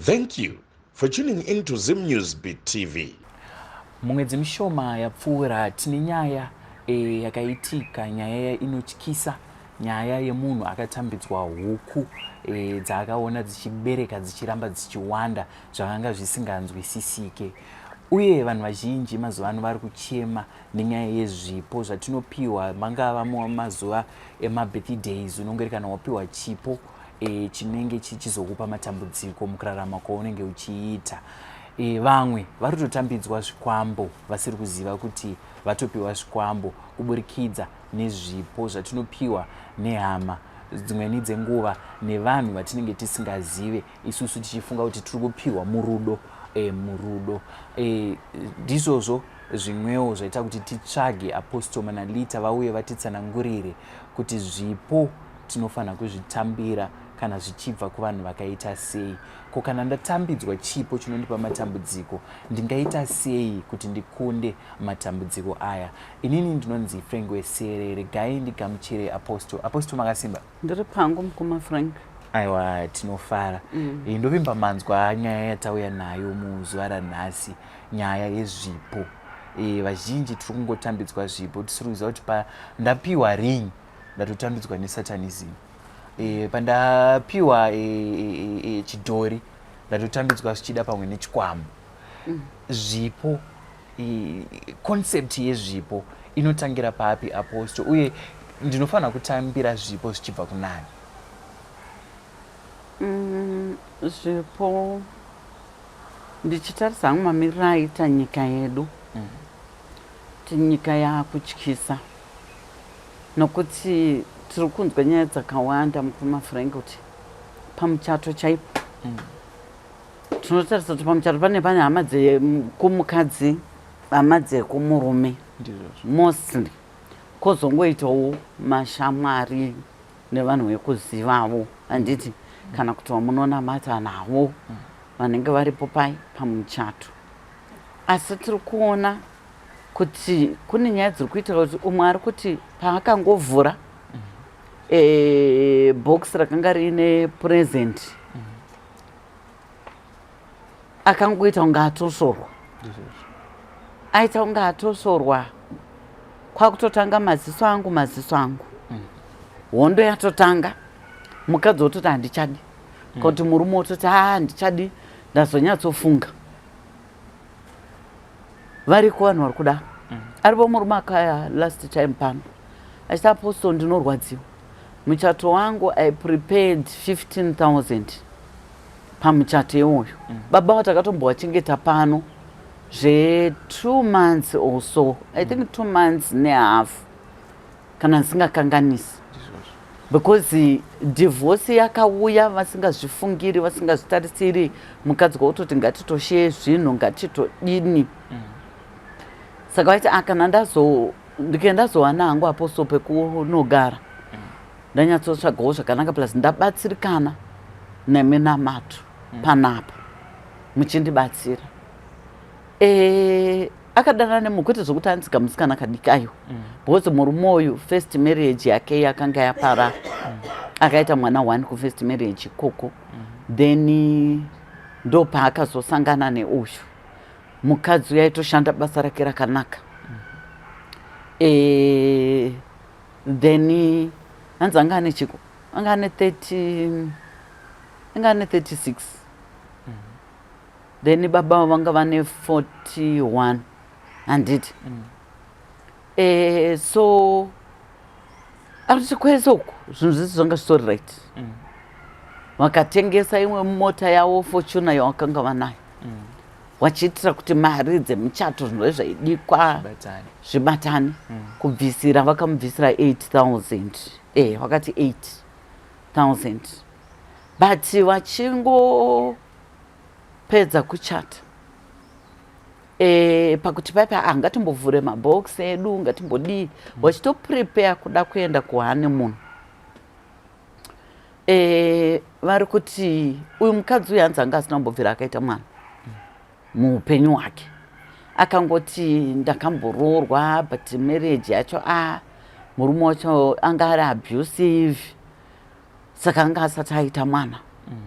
Thank you for tuning in to Zim News Beat TV. Mumwedzi mishoma yapfuura tine nyaya yakaitika, nyaya inotyisa, nyaya yemunhu akatambidzwa huku dzaakaona dzichibereka dzichiramba dzichiwanda zvakanga zvisinganzwisisike. Uye vanhu vazhinji mazuva ano vari kuchema nenyaya yezvipo zvatinopiwa, mangava mazuva emabirthdays, unongori kana wapiwa chipo chinenge chichizokupa matambudziko mukurarama kwaunenge uchiita. Vamwe vari kutotambidzwa zvikwambo vasiri kuziva kuti vatopiwa zvikwambo kuburikidza nezvipo zvatinopiwa nehama, dzimweni dzenguva nevanhu vatinenge tisingazive, isusu tichifunga kuti tiri kupiwa murudo. Murudo ndizvozvo zvimwewo zvaita kuti titsvage Apostle Manalita vauye vatitsanangurire kuti zvipo tinofanira kuzvitambira kana zvichibva kuvanhu vakaita sei. Ko kana ndatambidzwa chipo chinondipa matambudziko, ndingaita sei kuti ndikunde matambudziko aya? Inini ndinonzi Frank Wesere, regai ndigamuchire Apostle. Apostle, makasimba? Ndiri pangu, mukoma Frank. Aiwa, tinofara. Ndovimba manzwa nyaya yatauya nayo muzuva ranhasi, nyaya yezvipo. Vazhinji tiri kungotambidzwa zvipo tisiri kuziva kuti pandapiwa ring ndatotambidzwa nesatanism, pandapiwa chidhori ndatotambidzwa zvichida pamwe nechikwambo. Zvipo, concept yezvipo inotangira papi, Apostle? Uye ndinofanira kutambira zvipo zvichibva kunani? Zvipo, ndichitarisa hangu mamiriro aita nyika yedu, kuti nyika yaakutyisa, nokuti tiri kunzwa nyaya dzakawanda, mukoma Frank, kuti pamuchato chaipo tinotarisa kuti pamuchato pane hama dzekumukadzi, hama dzekumurume mostly, kwozongoitawo mashamwari nevanhu vekuzivavo, handiti, kana kuti vamunonamata navo vanenge varipo pai pamuchato. Asi tiri kuona kuti kune nyaya dziri kuitika kuti umwe ari kuti paakangovhura box rakanga riine present, akangoita kunge atosvorwa, aita kunge atosvorwa, kwakutotanga maziso angu, maziso angu. Hondo yatotanga, mukadzi wototi handichadi, kuti murume wototi ha, handichadi, ndazonyatsofunga. Variko vanhu vari kudaro. Aripo murume akaya last time pano achiti, "Apostle, ndinorwadziwa, muchato wangu I prepared 15,000 pamuchato iwoyo." Baba vati akatombowachengeta pano zve2 months or so, I think 2 months nehalf kana ndisingakanganisi, because divorce yakauya vasingazvifungiri, vasingazvitarisiri. Mukadzi kwakutoti ngatitoshiye zvinhu, ngatitodini. Saka vaiti, "Ah, kana ndazo ndike ndazowana hangu, Apostle, pekunogara, ndanyatsotsvagawo zvakanaka, plus ndabatsirikana neminamato panapa muchindibatsira." Akadanana nemunhu, kwete zvokuti anzi kamusikana kadiki ayo, because murume uyu first marriage yake yakanga yapara, akaita mwana one kufirst marriage ikoko. Then ndopaakazosangana neuyu mukadzi uyu, aitoshanda basa rake rakanaka. Then hanzi anga ane chiko, anga ane 30, anga ane 36. Then baba vanga vane 41, handiti? So arikuti kwese uku zvinhu zvese zvanga zvitori right. Vakatengesa imwe mota yavo, Fortuner yavakanga vanayo, vachiitira kuti mari dzemuchato, zvinhu zvaidikwa zvibatane. Kubvisira, vakamubvisira 8000, vakati 8000. But vachingopedza kuchata, pakuti paipa, ah, ngatimbovhure mabhokisi edu, ngatimbodii, vachitoprepare kuda kuenda kuhoneymoon, vari kuti uyu mukadzi uyu hanzi anga asina kumbobvira akaita mwana muupenyu hwake. Akangoti ndakamboroorwa, but marriage yacho, a, murume wacho anga ari abusive, saka anga asati aita mwana,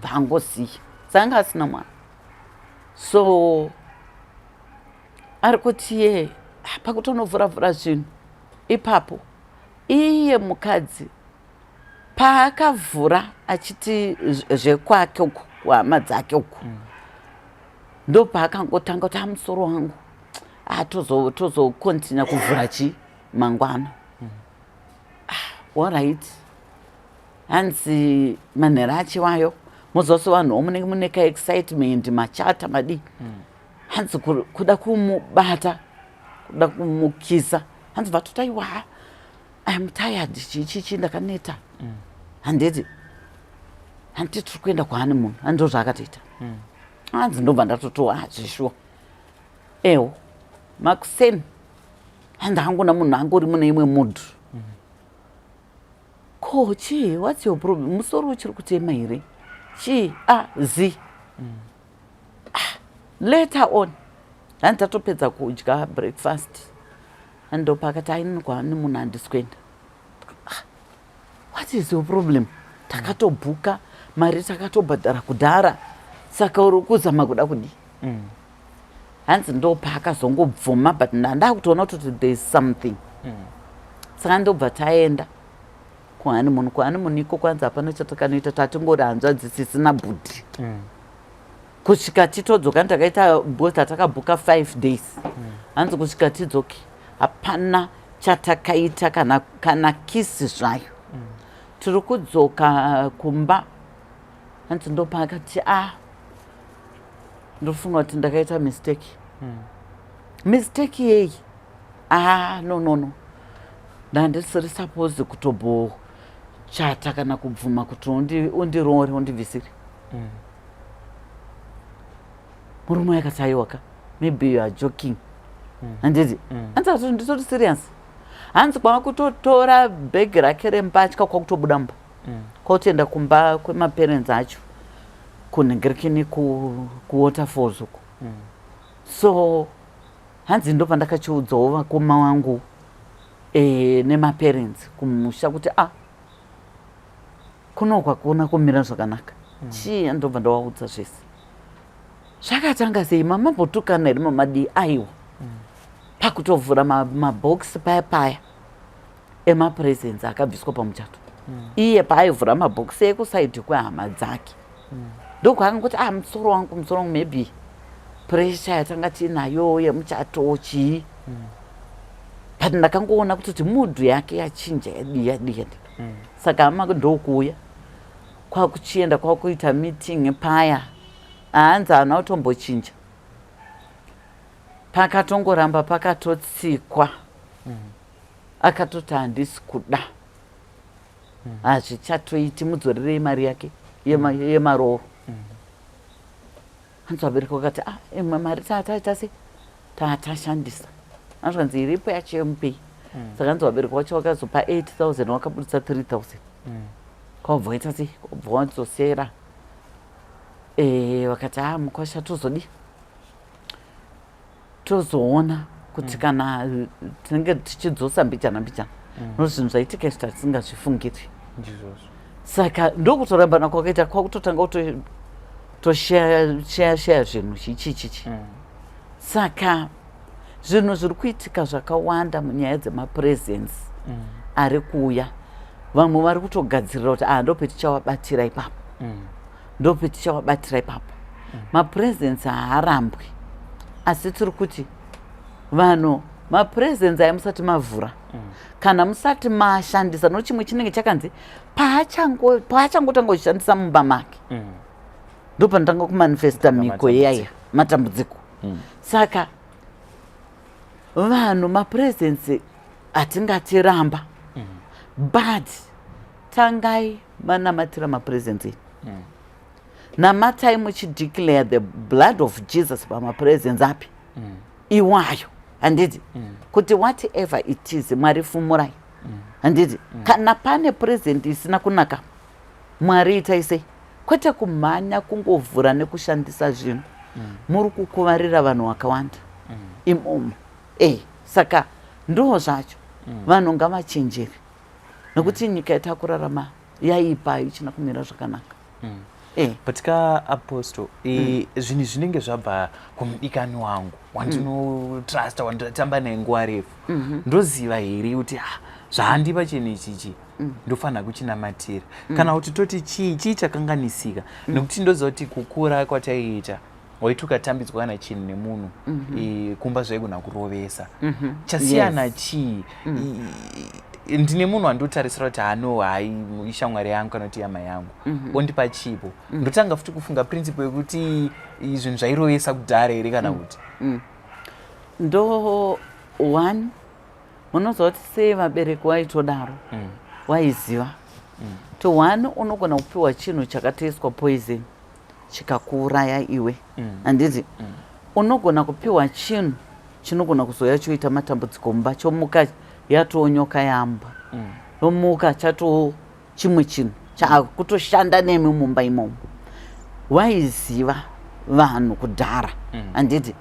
paangosiya. Sanga asina mwana. So ari kuti ye pakutonovhura-vhura zvinhu ipapo, iye mukadzi paakavhura achiti zvekwake uku, kuhama dzake uku, ndopaakangotanga kuti amusoro wangu, tozokontinya kuvhura chi mangwana. Alright, hanzi manhero achiwayo, mozose vanhuwo munenge mune kaexcitement, machata madii. Hanzi kuda kumubata, kuda kumukisa, hanzi vatotaiwa, "I'm tired, chichichi, ndakaneta." Handiti, handiti tiri kuenda kuhoneymoon? Handizvo zvaakatoita. Hanzi ndobva ndatotoa zvishuwa ewo makuseni. Hanzi hangona munhu angori mune imwe mood. Ko chii? What's your problem? Musoro uchiri kutema here? Chii? A z ah, later on hanzi tatopedza kudya breakfast, andopakati ainini kuhoneymoon handisi kuenda. Ah, what is your problem? Takatobhuka mari, takatobhadhara kudhara, saka uri kuzama kuda kudii? Hanzi ndopaakazongobvuma, but ndandakutoona kutoti there is something. Saka ndobva taenda kuhoneymoon. Kuhoneymoon iko kwanzi hapana chatakanoita, tatingori hanzvadzi sisina bhudhi kusvika titodzoka. Ndakaita because tatakabhuka 5 days. Hanzi kusvika tidzoke hapana chatakaita, kana kiss zvayo. Tiri kudzoka kumba, hanzi ndopaakati, "A, ndofunga kuti ndakaita mistake." Mistake yei? Ah, no, no, no, ndandisiri suppose kutombochata kana kubvuma kuti undiroore, undibvisire. Murume akati, "Aiwaka, maybe you are joking." Handiti? Hanzi ati nditori serious. Hanzi kwava kutotora bhegi rake rembatya, kwakutobuda mumba, kwakutoenda kumba kwemaparents acho kunhingirikini, kuWaterfalls uko. So hanzi ndo pandakachiudzawo vakoma wangu nemaparents kumusha kuti a kuno kwakuna kumira zvakanaka. Chii? Ndobva ndawaudza zvese zvakatanga sei. Mamambotukana here? Mamadii? Aiwa. Pakutovhura mabhokisi paya paya emapresents akabviswa pamuchato, iye paaivhura mabhokisi ekuside kwehama dzake, ndokwaangoti, "Ah, musoro wangu, musoro wangu, maybe pressure yatanga tiinayo yemuchato chii." But ndakangoona kutoti mood yake yachinja, yadii, yadii, yadii. Saka hama ndokuuya, kwakuchienda, kwakuita meeting paya. Hanzi haana kutombochinja, pakatongoramba pakatotsikwa. Akatoti handisi kuda, hazvichatoiti, mudzorerei mari yake yemarooro. Hanzi vabereki vakati, "Ah, imwe mari taataita sei, tatashandisa." Azvanzi iripo yacho yemupei. Saka hanzi vabereki vacho vakazopa 8000, vakabudisa 3000, kwabva waita sei, kwabva wadzosera. Vakati, "A, mukwasha, tozodi tozoona kuti kana tinenge tichidzosa mbijana mbijana, nokuti zvinhu zvaitika izvi tatisingazvifungiri." Ndizvozvo. Saka ndokutorambana kwakaita, kwakutotanga kutoshare share zvinhu chichichichi. Saka zvinhu zviri kuitika zvakawanda munyaya dzemapresents ari kuuya. Vamwe vari kutogadzirira kuti ah, ndopetichawabatira ipapo, ndopetichawabatira ipapo. Mapresents haarambwi, asi tiri kuti vanhu, mapresents aya musati mavhura kana musati mashandisa, no chimwe chinenge chakanzi paachangotanga kuchishandisa mumba make, ndopanotanga kumanifesta mhiko iyaya, matambudziko. Saka vanhu, mapresents hatingatiramba, but tangai manamatira mapresents enyu. Namatai muchideclare the blood of Jesus pamapresents api iwayo, handiti? Kuti whatever it is, Mwari fumurai, handiti? Kana pane present isina kunaka, Mwari itai sei? Kwete kumhanya kungovhura nekushandisa zvinhu. Muri kukuvarira vanhu vakawanda imomo. Saka ndo zvacho, vanhu ngavachenjere, nekuti nyika yatakurarama yaipa, ichina kumira zvakanaka. Eh. But ka Apostle, zvinhu zvinenge zvabva kumudikani wangu wandinotrusta, wandinotamba naye nguva refu, ndoziva here kuti ah, zvaandipa chinhu ichichi ndofanira kuchinamatira, kana kuti toti chii chii chakanganisika? Nekuti ndoziva kuti kukura kwataiita, waiti ukatambidzwa kana chinhu nemunhu, kumba zvaigona kurovesa. Chasiyana chii? Ndine munhu wandotarisira kuti hano hai, ishamwari yangu kana kuti yama yangu, ondipa chipo, ndotanga futi kufunga principle yekuti zvinhu zvairovesa kudhara here, kana kuti? Ndo one, munoziva kuti sei vabereki waitodaro? Waiziva to one, unogona kupiwa chinhu chakatoiswa poison chikakuuraya iwe, handiti? Unogona kupiwa chinhu chinogona kuzoya choita matambudziko mumba, chomuka yatoo nyoka yamba, yomuka chatoo chimwe chinhu chakutoshanda nemi mumba imomo. Waiziva vanhu kudhara, handiti?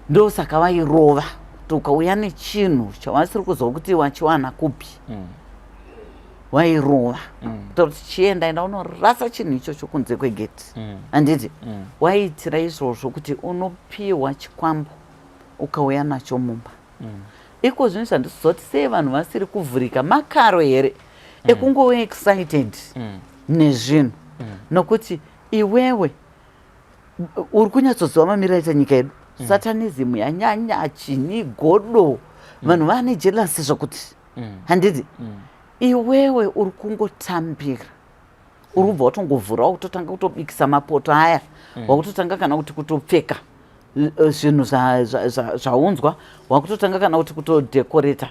Ndosaka vairova kuti ukauya nechinhu chawasiri kuzwa kuti wachiwana kupi, wairova kuita kuti chienda, enda unorasa chinhu ichocho kunze kwegeti, handiti? Waiitira izvozvo kuti unopiwa chikwambo ukauya nacho mumba. Iko zvino zvandisiziva kuti sei vanhu vasiri kuvhurika makaro here ekungove excited nezvinhu, nokuti iwewe uri kunyatsoziva mamiriro aita nyika yedu. Satanism yanyanya, chini, godo, vanhu vane jealousy zvokuti, handiti? Iwewe uri kungotambira, uri kubva watongovhura, wakutotanga kutobikisa mapoto aya, wakutotanga kana kuti kutopfeka zvinhu zvaunzwa, wakutotanga kana kuti kutodhekoreta,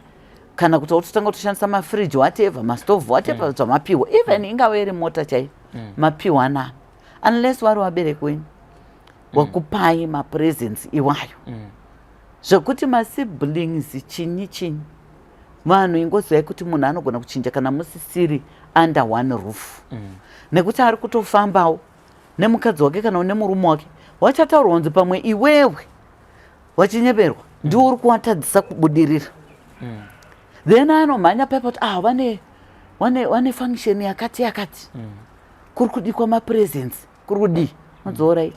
kana kuti wakutotanga kutoshandisa mafriji, whatever, mastovhu, whatever zvamapiwa, even ingave iri mota chaiyo, mapiwa nani, unless vari vabereki wenyu wakupai mapresents iwayo. Zvekuti masiblings, chinyi chinyi, vanhu ingozivai kuti munhu anogona kuchinja kana musisiri under one roof, nekuti ari kutofambawo nemukadzi wake kana nemurume wake. Wachataurwa kunzi pamwe iwewe wachinyeberwa, ndiwo uri kuvatadzisa kubudirira. Then anomhanya paipa kuti ah, vane function yakati yakati, kuri kudikwa mapresents, kuri kudii. Anzi alright,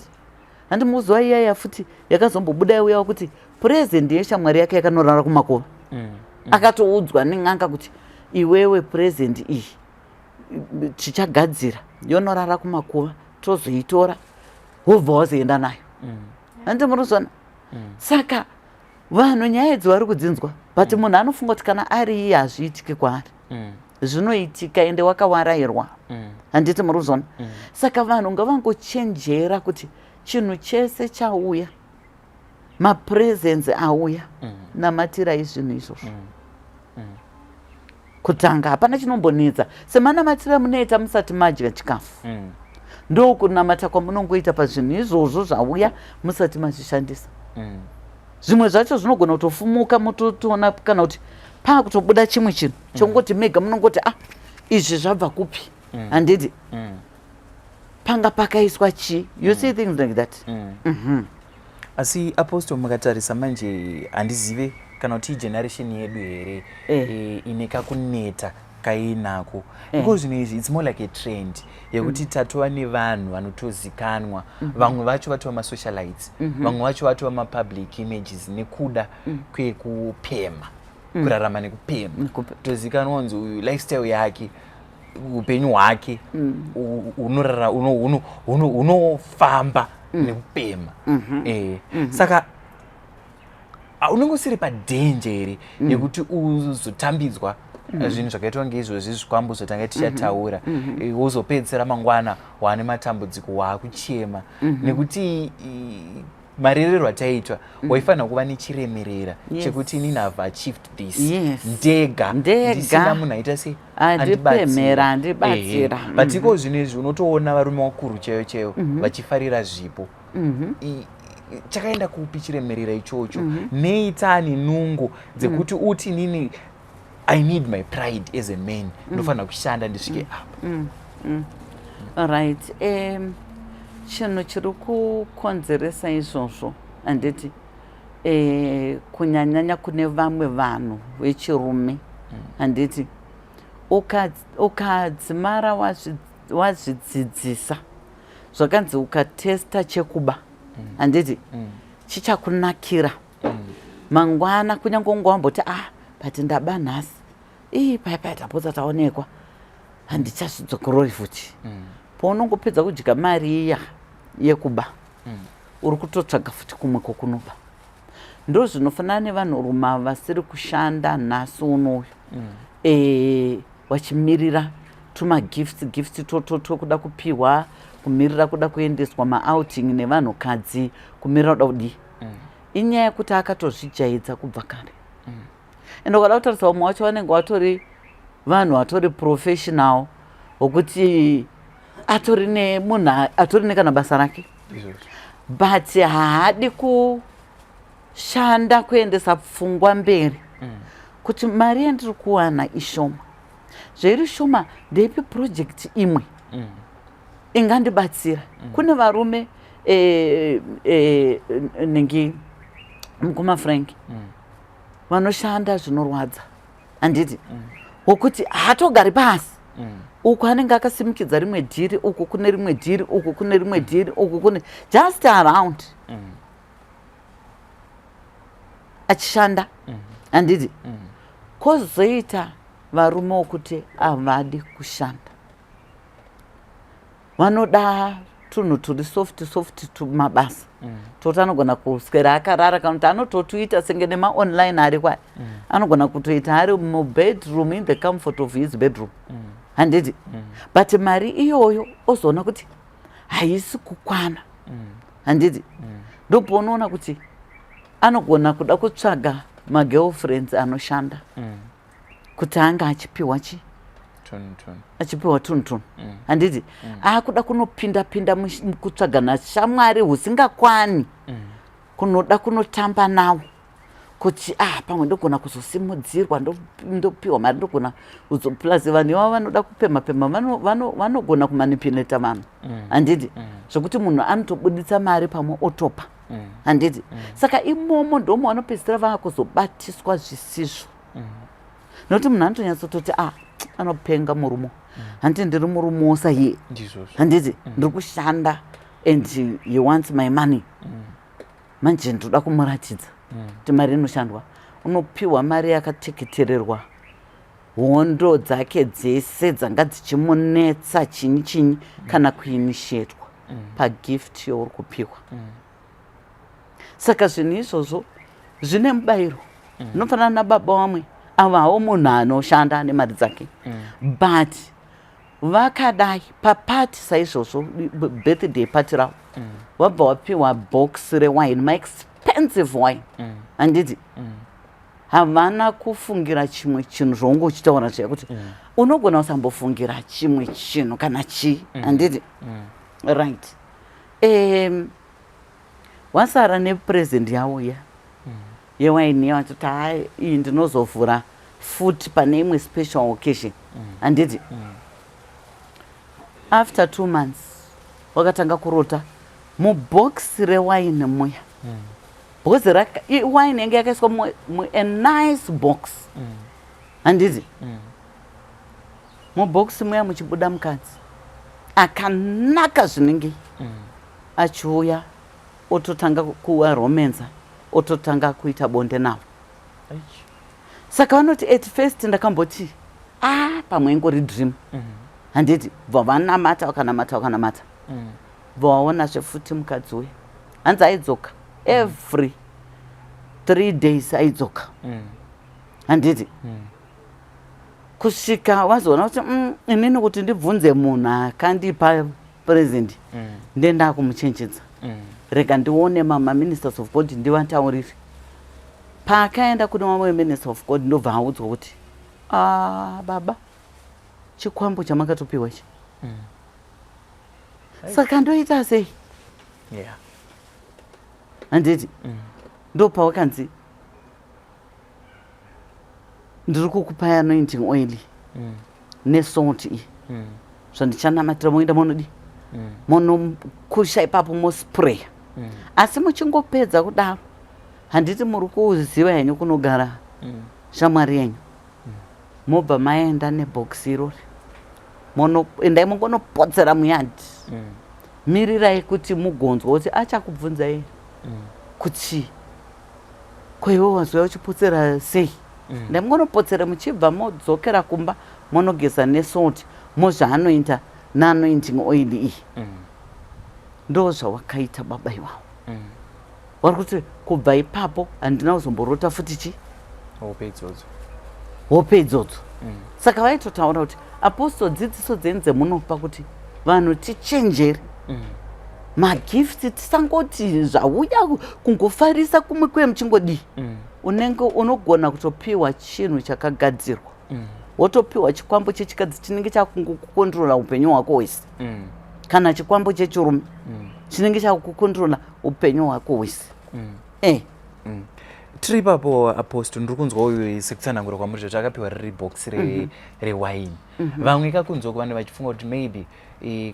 handi muzuva iyaya futi yakazombobuda uya kuti present yeshamwari yake yakanorara kumakuva. Akatoudzwa nen'anga kuti iwewe, present iyi tichagadzira yonorara kumakuva, tozoitora, wobva wazoenda nayo, handi munozona? Saka vanhu nyaya idzi vari kudzinzwa, but munhu anofunga kuti kana ari iye hazviitiki kwaari. Zvinoitika, ende wakawarayirwa, handiti muri kuzona? Saka vanhu ngavangochenjera kuti chinhu chese chauya, mapresents auya, namatirai zvinhu izvozvo kutanga. Hapana chinombonetsa semanamatiro amunoita musati madya chikafu. Ndokunamata kwamunongoita pazvinhu izvozvo zvauya musati mazvishandisa. Zvimwe zvacho zvinogona kutofumuka, mototoona kana kuti paakutobuda chimwe chinhu chongoti mega munongoti, ah, izvi zvabva kupi? Handiti panga pakaiswa chii? You see, things like that. Asi Apostle, mukatarisa manje, handizive kana kuti igeneration yedu here ine kakuneta kainako iko zvino izvi. It's more like a trend yekuti tatova nevanhu vanotozikanwa, vamwe vacho vatova masocialites, vamwe vacho vatova mapublic images nekuda kwekupema, kurarama nekupema. Tozikanwa kunzi uyu lifestyle yake, upenyu hwake hunorara hunofamba nekupema. Saka unenge usiri padenje here yekuti uzotambidzwa zvinhu zvakaitwa ngeizvozvi zvikwambo zvatanga tichataura, wozopedzisira mangwana waane matambudziko, waakuchema nekuti marererwo ataitwa, waifanira kuva nechiremerera chekuti inini have achieved this ndega, Ndega. ndisina munhu aita sei? Andipemera, andibatsira. Ehe. But iko zvino izvi unotoona varume vakuru chaivo chaivo vachifarira zvipo. Chakaenda kupi chiremerera ichocho? Nei taane nungo dzekuti uti nini I need my pride as a man, ndofanira kushanda ndisvike apa? Right, chinhu chiri kukonzeresa izvozvo, handiti, kunyanyanya kune vamwe vanhu vechirume, handiti, ukadzimara wazvidzidzisa. Zvakanzi ukatesta chekuba, handiti, chichakunakira mangwana, kunyange unge wamboti, "Ah, but ndaba nhasi, ii, pai pai tapotsa taonekwa, handichazvidzokorori futi." Paunongopedza kudya mari iya yekuba, uri kutotsvaga futi kumwe kwokunoba. Ndo zvinofanana nevanhurume vasiri kushanda nhasi unoyu, vachimirira tumagifts gifts tokuda kupiwa, kumirira kuda kuendeswa maouting nevanhukadzi, kumirira kuda kudii. Inyaya yekuti akatozvijaidza kubva kare. Ende ukada kutarisa, vamwe vacho vanenge vatori vanhu vatori professional, wokuti atori nemunhu atori nekana basa rake, but haadi kushanda kuendesa pfungwa mberi kuti mari yandiri kuwana ishoma. Zvairi shoma, ndeipi project imwe ingandibatsira? Kune varume, ningi, mukoma Frank, vanoshanda zvinorwadza, handiti, wokuti haatogari pasi. Uku anenge akasimukidza rimwe dhiri, uku kune rimwe dhiri, uku kune rimwe dhiri, uku kune, just around achishanda, handiti? Kwozoita varume wokuti havadi kushanda, vanoda tunhu turi soft soft, tumabasa toti anogona kuswera akarara, kana kuti anototuita senge nemaonline ari kwai, anogona kutoita ari mubedroom, in the comfort of his bedroom, handiti? But mari iyoyo ozoona kuti haisi kukwana, handiti? Ndopaunoona kuti anogona kuda kutsvaga magirlfriends anoshanda kuti anga achipiwa chi achipiwa tunhu tunhu, handiti? Aakuda kunopinda pinda kutsvaga nashamwari husingakwani, kunoda kunotamba nawo kuti, ah, pamwe ndogona kuzosimudzirwa, ndopiwa mari, ndogona. Plus vanhu ivavo vanoda kupemha pemha, vanogona kumanipulata vanhu, handiti? Zvokuti munhu anotobuditsa mari pamwe otopa, handiti? Saka imomo ndomo vanopedzisira vaakuzobatiswa zvisizvo, nokuti munhu anotonyatsototii, "Ah, anopenga murume, handiti? Ndiri murume wosaiye, handiti? Ndiri kushanda and he wants my money. Manje ndoda kumuratidza kuti mari inoshandwa." Unopiwa mari yakateketererwa hondo dzake dzese dzanga dzichimunetsa, chinyi chinyi, kana kuinishetwa pagift youri kupiwa. Saka zvinhu izvozvo zvine mubayiro. Unofanana nababa vamwe ava hawo, munhu anoshanda nemari dzake, but vakadai papati saizvozvo, birthday party ravo, wabva wapiwa box rewine, maexpensive wine, handiti? Havana kufungira chimwe chinhu. Zvaunge uchitaura zviya kuti unogona kusambofungira chimwe chinhu kana chii, handiti? Right, wasara nepresent yavo iya yewaini, yavachiti, "Hai, iyi ndinozovhura futi pane imwe special occasion," handiti? After 2 months wakatanga kurota mubhokisi rewaini muya, because waini yange yakaiswa mu a nice box, handiti? Mubhokisi muya muchibuda mukadzi akanaka zvinenge, achiuya, ototanga kuvaromenza, ototanga kuita bonde navo. Saka vanoti, "At first ndakamboti, ah, pamwe ingori dream, handiti?" Bva vanamata, vakanamata, vakanamata, bva vaonazve futi mukadzi uya. Hanzi aidzoka every 3 days, aidzoka, handiti? Kusvika vazoona kuti, inini kuti ndibvunze munhu akandipa present, ndenda kumuchenjedza, rega ndione mamaministers of God ndivataurire." Paakaenda kune vamwe minister of God, ndobva audzwa kuti, "Ah, baba, chikwambo chamakatopiwa ichi." Saka ndoita sei? Handiti? Ndopawakanzi, "Ndiri kukupai anointing oil nesalt iyi, zvandichanamatira, moenda monodi monokusha ipapo, mospreya. Asi muchingopedza kudaro, handiti muri kuziva henyu kunogara shamwari yenyu, mobva maenda nebhokisi irori, endai mongonopotsera muyadhi." Mirirai kuti mugonzwa kuti achakubvunzai kuti ko iwe wazouya uchipotsera sei. Ndamungonopotsera muchibva modzokera kumba monogeza nesalt, mozvaanoita neanointing oil iyi. Ndo zvawakaita baba iwawo. Vari kuti kubva ipapo handina kuzomborota futi chi hope idzodzo. Hope idzodzo. Saka vaitotaura kuti, "Apostle, dzidziso dzenyu dzemunopa kuti vanhu tichenjere magifts, tisangoti zvauya kungofarisa kumwe kwe muchingodii." Unenge unogona kutopiwa chinhu chakagadzirwa, wotopiwa chikwambo chechikadzi chinenge chakungokukontrola upenyu hwako hwese, kana chikwambo chechirume chinenge chakukontrola upenyu hwako hwese. Tiri ipapo, Apostle, ndiri kunzwa uyu sekutsanangura kwamuri kuti akapiwa riri box rewaini. Vamwe kakunzwa kuvanhu vachifunga kuti maybe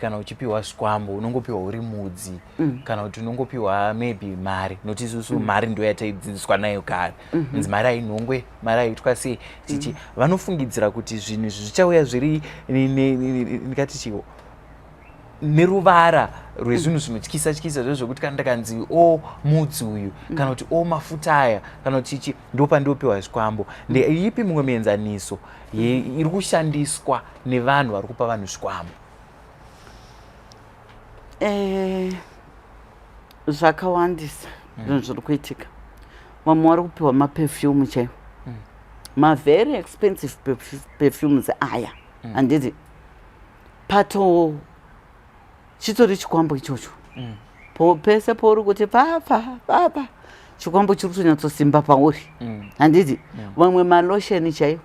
kana uchipiwa zvikwambo unongopiwa uri mudzi, kana kuti unongopiwa maybe mari, nokuti isusu mari ndo yataidzidziswa nayo kare, inzi mari hainhongwe, mari haitwa sei chichi. Vanofungidzira kuti zvinhu izvi zvichauya zviri ndikati chiwo neruvara rwezvinhu zvinotyisa tyisa zvo zvokuti kana ndakanzi o mudzi uyu, kana kuti o mafuta aya, kana kuti chichi, ndo pandiopiwa zvikwambo. Ndeipi mumwe mienzaniso iri kushandiswa nevanhu vari kupa vanhu zvikwambo? Zvakawandisa zvinhu zviri kuitika. Vamwe vari kupiwa maperfume chaiwo, mavery expensive perfumes aya, handiti? Pato chitori chikwambo ichocho. Pese pauri kuti papa papa, chikwambo chiri kutonyatsosimba pauri, handiti? Vamwe malotion chaiwo,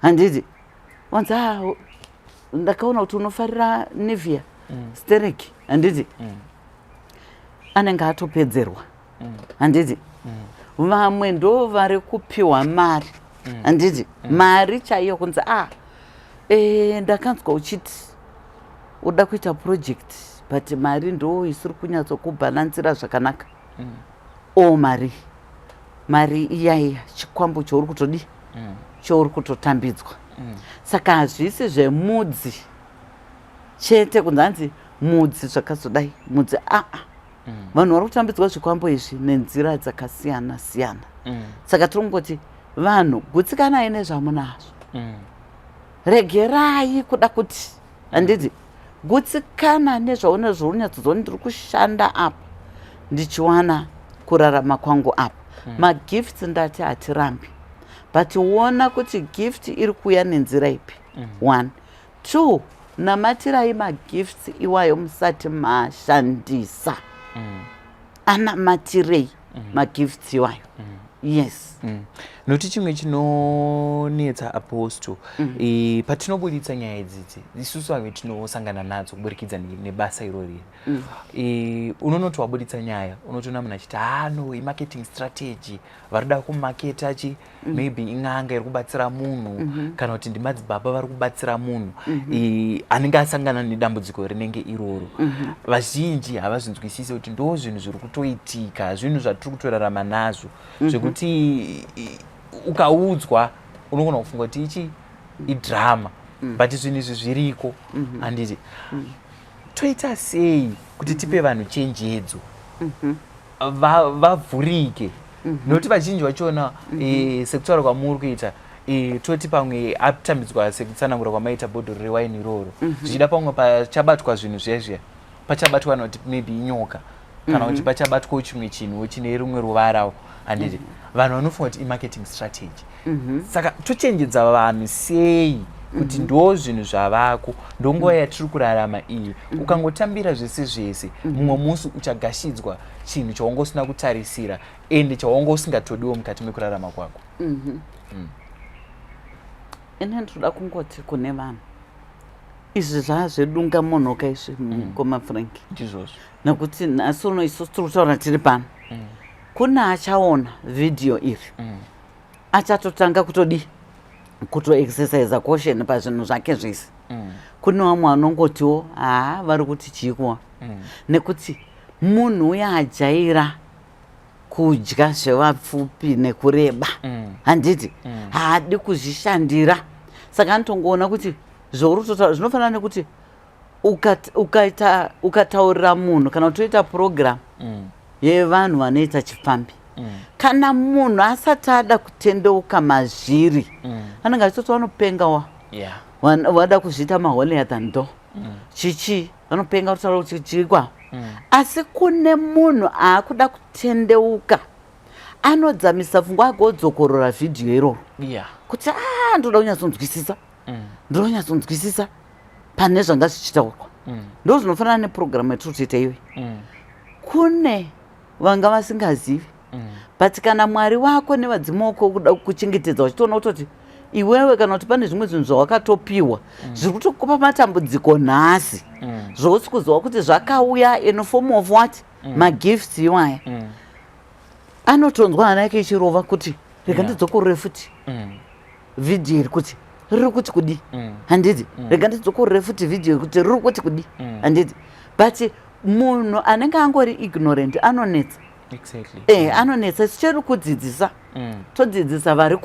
handiti? Wanzi, "Ah, ndakaona kuti unofarira Nivea sterek," handiti? Anenge atopedzerwa, handiti? Vamwe ndo vari kupiwa mari, handiti? Mari chaiyo, kunzi, "Ah, ndakanzwa uchiti uda kuita project, but mari ndo isiri kunyatsokubhalansira zvakanaka." O mari iyaiya chikwambo chouri kutodi, chouri kutotambidzwa. Saka hazvisi zvemudzi chete, kunzi hanzi mudzi zvakazodai, mudzi, aa. Vanhu vari kutambidzwa zvikwambo izvi nenzira dzakasiyana siyana. Saka tiri kungoti vanhu, gutsikanai nezvamunazvo. Regerai kuda kuti, handiti, gutsikana nezvauna, zvaunyatsozwa, ndiri kushanda apa ndichiwana kurarama kwangu apa. Magifts ndati hatirambi, but ona kuti gift iri kuuya nenzira ipi. One, two, namatirai magifts iwayo musati mashandisa. Anamatirei magifts iwayo, yes. Nokuti chimwe chinonetsa, Apostle, patinobuditsa nyaya idzidzi, isusu vamwe tinosangana nadzo kuburikidza nebasa irori. Unonoti wabuditsa nyaya, unotoona munhu achiti, "Ah, no, imarketing strategy, vari kuda kumaketa chi." Maybe in'anga iri kubatsira munhu, kana kuti ndimadzibaba vari kubatsira munhu anenge asangana nedambudziko rinenge iroro. Vazhinji havazvinzwisisi kuti ndo zvinhu zviri kutoitika, zvinhu zvatiri kutorarama nazvo, zvekuti ukaudzwa unogona kufunga kuti ichi idrama, but zvinhu izvi zviriko, handiti? Toita sei kuti tipe vanhu chenjedzo, vavhurike? Nokuti vazhinji vachona, sekutaura kwamuri kuita, toti pamwe atambidzwa sekutsanangura kwamaita bhodhoro rewaini iroro, zvichida pamwe pachabatwa zvinhu zviya zviya, pachabatwa kana kuti maybe inyoka, kana kuti pachabatwawo chimwe chinhuwo chine rumwe ruvarawo, handiti? Vanhu vanofunga kuti imarketing strategy. Saka tochenjedza vanhu sei kuti ndo zvinhu zvavako, ndonguva yatiri kurarama iyi? Ukangotambira zvese zvese, mumwe musi uchagashidzwa chinhu chaunga usina kutarisira, ende chaunga usingatodiwo mukati mekurarama kwako. Ine ndinoda kungoti kune vanhu, izvi zvazvedunga munhuka izvi, mukoma Frank. Ndizvozvo. Nekuti nhasi uno isusu tiri kutaura tiri pano, kune achaona vhidhiyo iri, achatotanga kutodi kutoexercisa caution pazvinhu zvake zvese. Kune vamwe vanongotiwo, "Haa, vari kuti chiikuwa?" Nekuti munhu uya ajaira kudya zvevapfupi nekureba, handiti? Haadi kuzvishandira, saka anotongoona kuti zvauri kutotaura zvinofanana nekuti Ukaita ukataurira munhu kana utoita program yevanhu vanoita chipfambi, kana munhu asati ada kutendeuka mazviri, anenge achitoti vanopenga wa vada kuzviita maholier than thou, chichi vanopenga kutaura kuti chikwa. Asi kune munhu aakuda kutendeuka, anodzamisa pfungwa agodzokorora vhidhiyo iroro kuti a ndoda kunyatsonzwisisa, ndoda kunyatsonzwisisa pane zvanga zvichitaurwa. Ndo zvinofanana nepurogiramu yatiri kutoita iyoyi. Kune vanga vasingazivi, but kana Mwari wako nevadzimu wako kuda kuchengetedza, vachitoona kutoti iwewe kana kuti pane zvimwe zvinhu zvawakatopiwa zviri kutokupa matambudziko nhasi, zvausi kuziva kuti zvakauya in form of what, magifts iwaya, anotonzwa hana yake ichirova kuti rega ndidzokorore futi vhidhiyo iri kuti riri kuti kudi, handiti? Rega ndidzokorore futi vhidhiyo iri kuti riri kuti kudi, handiti? But munhu anenge angori ignorant anonetsa. Anonetsa. Isu chedu kudzidzisa, todzidzisa vari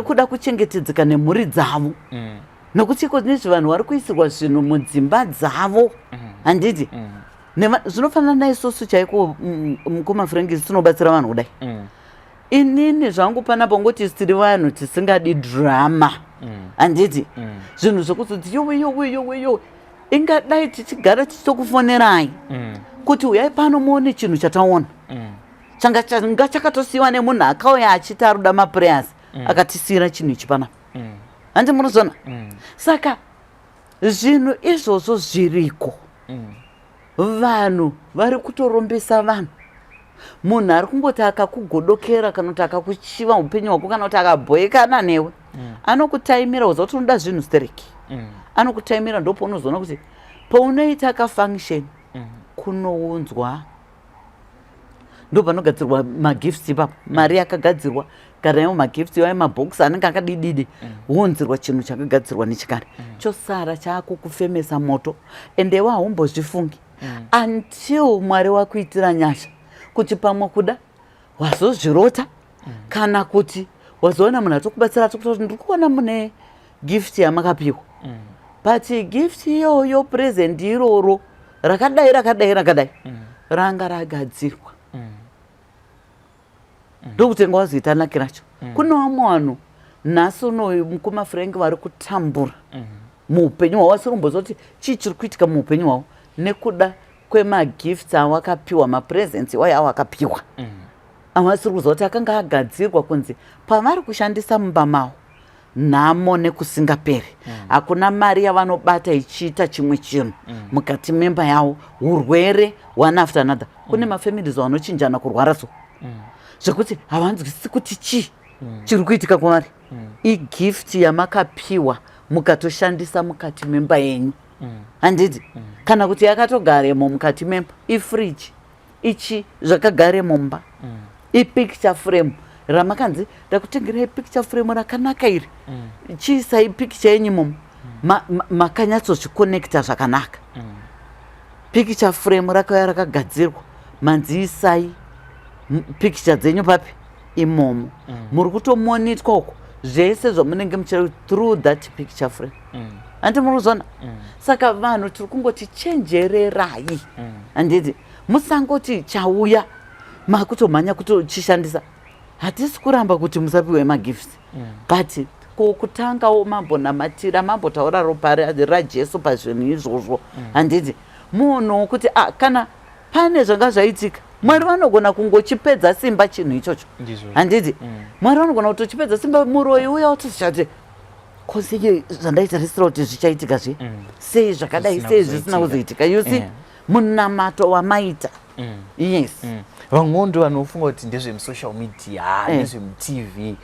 kuda kuchengetedzeka nemhuri dzavo, nokuti iko nezvi vanhu vari kuisirwa zvinhu mudzimba dzavo, handiti? Zvinofanana naisusu chaiko, mukoma Frankis, tinobatsira vanhu kudai. Inini zvangu panapa ngoti tiri vanhu tisingadi drama, handiti? Zvinhu zvekuzoti yowe, yowe, yowe, yowe, ingadai tichigara tichitokufonerai kuti uyai pano muone chinhu chataona, changa changa chakatosiyiwa nemunhu akauya achiti aruda maprayers, akatisiyira chinhu ichi panapa, handi munozona? Saka zvinhu izvozvo zviriko. Vanhu vari kutorombesa vanhu. Munhu ari kungoti akakugodokera kana kuti akakuchiva upenyu hwako kana kuti akabhoekana newe, anokutaimira uza kuti unoda zvinhu stereki, anokutaimira. Ndopaunozoona kuti paunoita kafunction kunounzwa, ndo panogadzirwa magifts ipapo, mari yakagadzirwa kana iwo magifts iwayo, mabhokisi anenge akadididi, wounzirwa chinhu chakagadzirwa nechikare, chosara chaakukufemesa moto, ende iwe haumbozvifungi until Mwari wakuitira nyasha kuti pamwe kuda wazozvirota kana kuti wazoona munhu atokubatsira, atokuta kuti ndiri kuona mune gift yamakapiwa, but gift iyoyo, present iroro rakadai, rakadai, rakadai, ranga ragadzirwa. Ndokutenga wazoita lucky racho. Kune vamwe vanhu nhasi unoyu, mukoma Frank, vari kutambura muupenyu hwavo, vasiri kumboziva kuti chii chiri kuitika muupenyu hwavo nekuda kwemagifts awakapiwa, mapresents iwayo awakapiwa, avasiri kuziva kuti akanga agadzirwa kunzi pavari kushandisa mumba mavo nhamo nekusingaperi. Hakuna mari yavanobata ichiita chimwe chinhu mukati memba yavo, urwere one after another. Kune mafamilies vanochinjana kurwara, so zvekuti havanzwisisi kuti chii chiri kuitika kwavari. Igift yamakapiwa mukatoshandisa mukati memba yenyu, handiti? Kana kuti yakatogaremo mukati memba, ifridge ichi zvakagaremo mumba, ipicture frame ramakanzi ndakutengerai picture frame rakanaka iri, chiisai picture yenyu imomo. Makanyatsozvikonekta zvakanaka. Picture frame rakauya rakagadzirwa, manzi isai picture dzenyu papi imomo. Muri kutomonitwa uko zvese zvamunenge muchira through that picture frame, handi muri kuzona? Saka vanhu tiri kungoti chenjererai, handiti? Musangoti chauya makutomhanya kutochishandisa. Hatisi kuramba kuti musapiwe magifts, but ko kutangawo mambonamatira, mambotaura ropa raJesu pazvinhu izvozvo, handiti? Munhu wokuti ah, kana pane zvanga zvaitika, Mwari vanogona kungochipedza simba chinhu ichocho, handiti? Mwari vanogona kutochipedza simba. Muroyi uya otochati kosei zvandaitarisira kuti zvichaitika zve, sei zvakadai, sei zvisina kuzoitika? You see, munamato wamaita, yes. Vamwewo ndo vanofunga kuti ndezvemusocial media, ndezvemutv,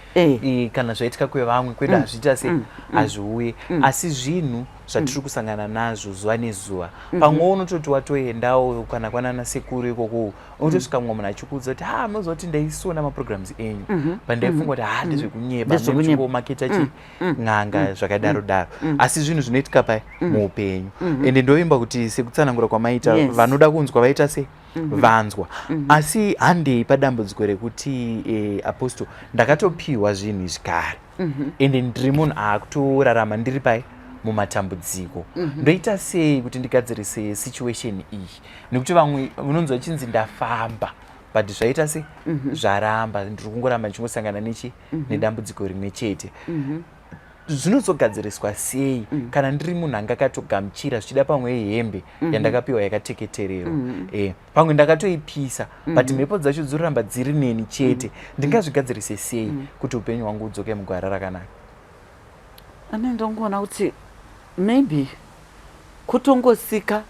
kana zvaitika kwevamwe kwedu hazviita sei, hazviuye. Asi zvinhu zvatiri kusangana nazvo zuva nezuva, pamwe unototi watoendawo kana kwanana sekuru ikoko, unotosvika mumwe munhu achikuudza kuti ha, munoziva kuti ndaisiona maprograms enyu, pandaifunga kuti ha, ndezvekunyeba, muchingomaketa chi n'anga, zvakadaro daro. Asi zvinhu zvinoitika pai muupenyu, ende ndovimba kuti sekutsanangura kwamaita, vanoda kunzwa vaita sei, vanzwa. Asi handei padambudziko rekuti apostle, ndakatopiwa zvinhu izvi kare, ende ndiri munhu aakutorarama ndiri pai Mumatambudziko, ndoita sei kuti ndigadzirise situation iyi? Nekuti vamwe unonzwa chinzi ndafamba, but zvaita se zvaramba, ndiri kungoramba ndichingosangana nechi nedambudziko rimwe chete. Zvinozogadziriswa sei kana ndiri munhu anga akatogamuchira, zvichida pamwe hembe yandakapiwa yakateketererwa, pamwe ndakatoipisa, but mhepo dzacho dzoramba dziri neni chete? Ndingazvigadzirise sei kuti upenyu hwangu hudzoke mugwara rakanaka? Ane ndongoona kuti maybe kutongoseeka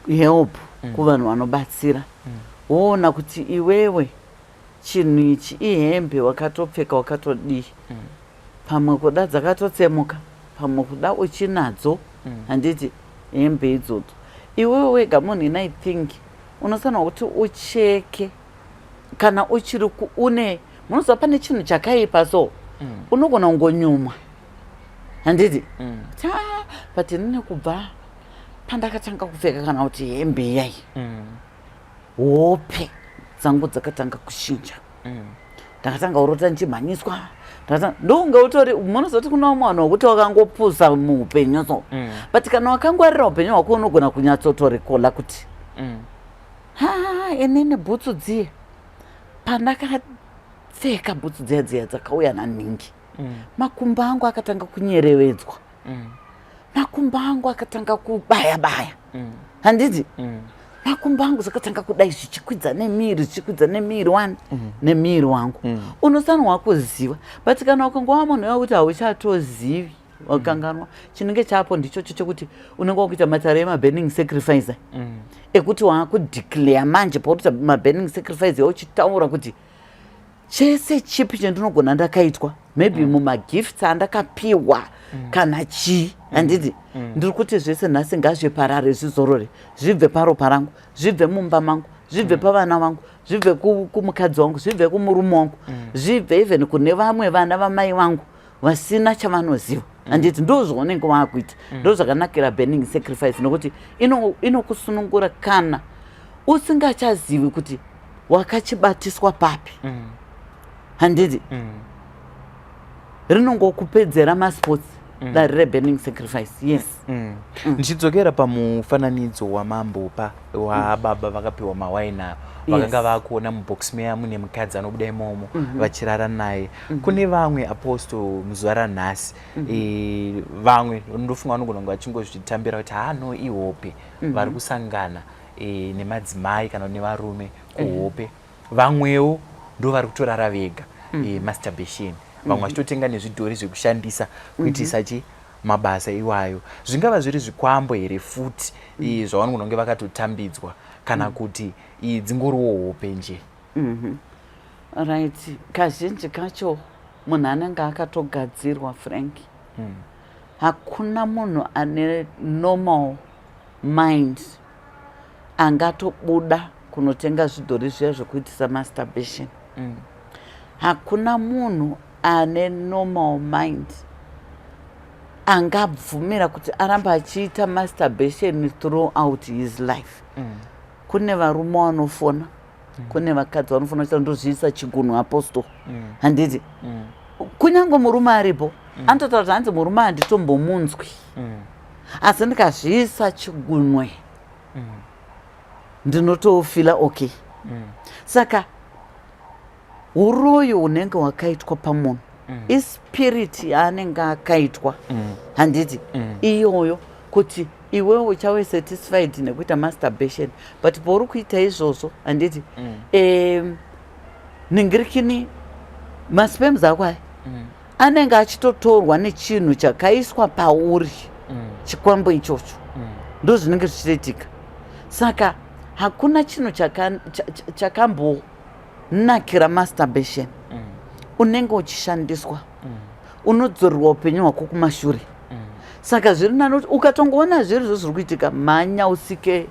help kuvanhu vanobatsira, woona kuti iwewe chinhu ichi ihembe wakatopfeka, wakatodii, pamwe kuda dzakatotsemuka, pamwe kuda uchinadzo, handiti? Hembe idzodzo iwewe wega munhu in I think unofanira kuti ucheke kana uchiri une, munoziva pane chinhu chakaipa, so unogona kungonyumwa, handiti? Kuti, "Ah, but inini kubva pandakatanga kupfeka kana kuti hembe iyai, hope dzangu dzakatanga kuchinja. Ndakatanga kurota ndichimhanyiswa." Ndokunge utori, munozoti kuna umwe vanhu wekuti wakangopusa muupenyu, so but kana wakangwarira upenyu hwako unogona kunyatsotorecalla kuti, "Ha, inini bhutsu dziye, pandakapfeka bhutsu dziya dziya dzakauya naningi, makumbo angu akatanga kunyerevedzwa, makumbo angu akatanga kubaya baya, handiti? Makumbo angu zvakatanga kudai zvichikwidza nemiri, zvichikwidza nemiri wani, nemiri wangu." Unofanirwa kuziva, but kana ukangova munhu wekuti hauchatozivi, wakanganwa, chinenge chapo ndichocho chekuti unenge wakuita matare emaburning sacrifice, ekuti waakudeclare manje pakuita maburning sacrifice yauchitaura kuti chese chipi chandinogona ndakaitwa, maybe mumagifts andakapiwa kana chii, handiti? Ndiri kuti zvese nhasi ngazviparare, zvizorore, zvibve paropa rangu, zvibve mumba mangu, zvibve pavana vangu, zvibve kumukadzi wangu, zvibve kumurume wangu, zvibve even kune vamwe vana vamai vangu vasina chavanoziva, handiti? Ndo zvaunenge waakuita. Ndo zvakanakira burning sacrifice, nokuti inokusunungura kana usingachazivi kuti wakachibatiswa papi, handiti? Rinongokupedzera masports dare reburning sacrifice, yes. Ndichidzokera pamufananidzo wamambopa wababa vakapiwa mawaini ava, vakanga vakuona mubox meya mune mukadzi anobuda imomo vachirara naye. Kune vamwe, Apostle, muzuva ranhasi, vamwe ndofunga vanogona kunge vachingozvitambira kuti ha, no, ihope, vari kusangana nemadzimai kana nevarume kuhope. Vamwewo ndo vari kutorara vega, masturbation, vamwe vachitotenga nezvidhori zvekushandisa kuitisa chi mabasa iwayo. Zvingava zviri zvikwambo here futi zvavanogona kunge vakatotambidzwa, kana kuti dzingoriwo hope nje? Right, kazhinji kacho munhu anenge akatogadzirwa, Frank. Hakuna munhu ane normal mind angatobuda kunotenga zvidhori zviya zvekuitisa masturbation. Hakuna munhu ane normal mind angabvumira kuti aramba achiita masturbation throughout his life. Kune varume vanofona, kune vakadzi vanofona vachita ndozviisa chigunwe, Apostle, handiti? Kunyange murume aripo anototaura kuti hanzi murume handitombomunzwi, asi ndikazviisa chigunwe ndinotofeela okay. Saka uroyi hunenge hwakaitwa pamunhu ispirit yaanenge akaitwa, handiti? Iyoyo kuti iwewe uchave satisfied nekuita masturbation, but pauri kuita izvozvo, handiti, ningirikini masperms ako aya anenge achitotorwa nechinhu chakaiswa pauri, chikwambo ichocho. Ndo zvinenge zvichitoitika. Saka hakuna chinhu chakambonakira masturbation. Unenge uchishandiswa, unodzorerwa upenyu hwako kumashure. Saka zviri nani kuti ukatongoona zviri zvo zviri kuitika, mhanya useeke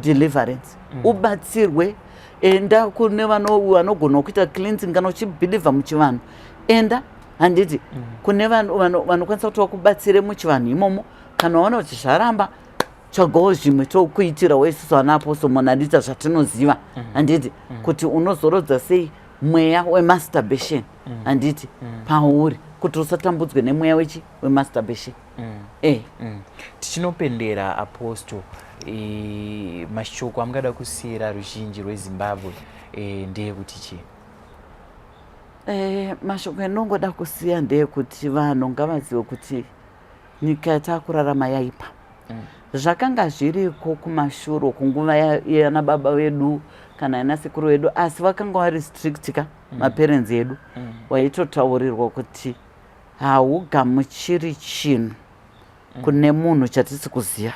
deliverance, ubatsirwe. Enda kune vanogona kuita cleansing. Kana uchibelieva muchivanhu, enda, handiti, kune vanokwanisa kuti vakubatsire muchivanhu imomo. Kana waona kuti zvaramba, tsvagawo zvimwe tokuitirawo isusu ana Apostle Monalisa zvatinoziva, handiti, kuti unozorodza sei. mweya wemasturbation handiti pauri kuti usatambudzwe nemweya wechi wemasturbation e Tichinopendera Apostle, mashoko amungada kusiyira ruzhinji rweZimbabwe ndeyekuti chii? Mashoko endinongoda kusiya ndeyekuti vanhu ngavazive kuti nyika yatakurarama yaipa. Zvakanga zviriko kumashure kunguva yana baba vedu kana yana sekuru vedu, asi vakanga vari strict ka maparents edu. Waitotaurirwa kuti haugamuchiri chinhu kune munhu chatisi kuziva,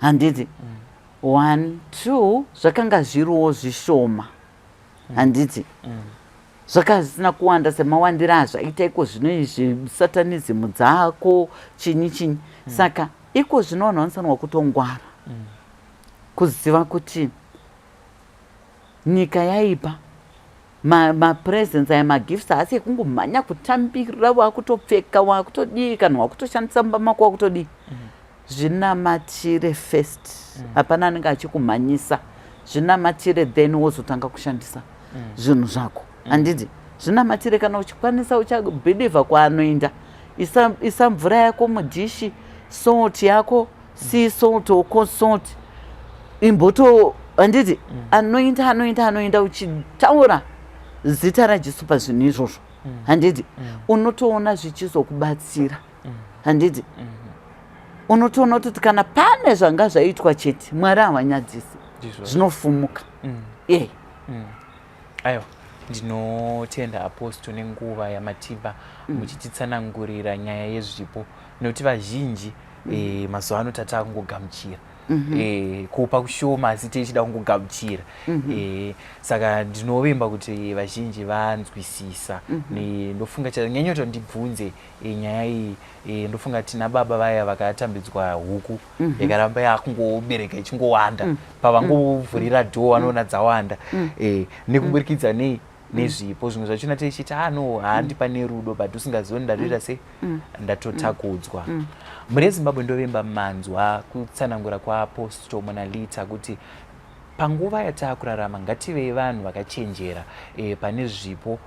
handiti? One, two, zvakanga zviriwo zvishoma, handiti? Zvakanga zvisina kuwanda semawandiro azvaita iko zvino izvi, satanism dzako, chinyi chinyi. Saka iko zvino vanhu vanofanirwa kutongwara kuziva kuti nyika yaipa. Mapresents aya, magifts, haasi ekungomhanya kutambira wakutopfeka, wakutodii, kana wakutoshandisa mumba mako, wakutodii. Zvinamatire first. Hapana anenge achikumhanyisa. Zvinamatire, then wozotanga kushandisa zvinhu zvako, handiti? Zvinamatire kana uchikwanisa, uchabhilivha kwaanoenda. Isa mvura yako mudhishi, salt yako, sea salt or coarse salt, imboto, handiti? Anointa, anointa, anointa, uchitaura zita raJesu pazvinhu izvozvo, handiti? Unotoona zvichizokubatsira, handiti? Unotoona kutoti kana pane zvanga zvaitwa chete, Mwari havanyadzisi, zvinofumuka e. Aiwa, ndinotenda Apostle nenguva yamatipa muchititsanangurira nyaya yezvipo, nekuti vazhinji mazuva ano tataa kungogamuchira. Kupa kushoma, asi tichida kungogamuchira. Saka ndinovimba kuti vazhinji vanzwisisa. Ndofunga chanyanya kuti ndibvunze nyaya iyi, ndofunga tina baba vaya vakatambidzwa huku yakaramba yakungobereka ichingowanda. Pavangovhurira dhoo vanoona dzawanda nekuburikidza nei? Nezvipo. Zvimwe zvachona tichiti, ah no, haandipa nerudo, but usingazioni ndatoita sei, ndatotakudzwa. Mhuri yeZimbabwe, ndovimba manzwa kutsanangura kwaApostle Monalita kuti panguva yataakurarama ngativei vanhu vakachenjera pane zvipo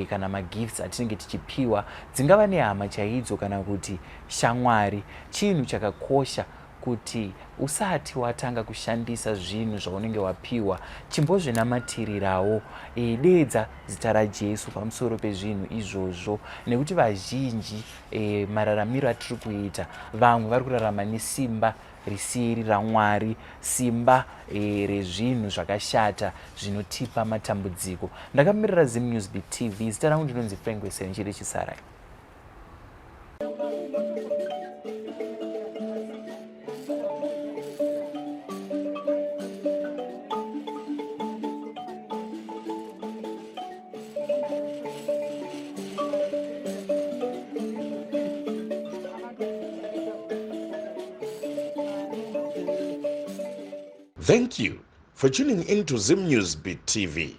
kana magifts atinenge tichipiwa, dzingava nehama chaidzo kana kuti shamwari. Chinhu chakakosha kuti usati watanga kushandisa zvinhu zvaunenge wapiwa, chimbozvinamatirirawo. Deedza zita raJesu pamusoro pezvinhu izvozvo, nekuti vazhinji mararamiro atiri kuita, vamwe vari kurarama nesimba risiri raMwari, simba rezvinhu zvakashata zvinotipa matambudziko. Ndakamirira Zim News Beat TV, zita rangu ndinonzi Frank Wesen chiri chisarai. Thank you for tuning in to Zim News Beat TV.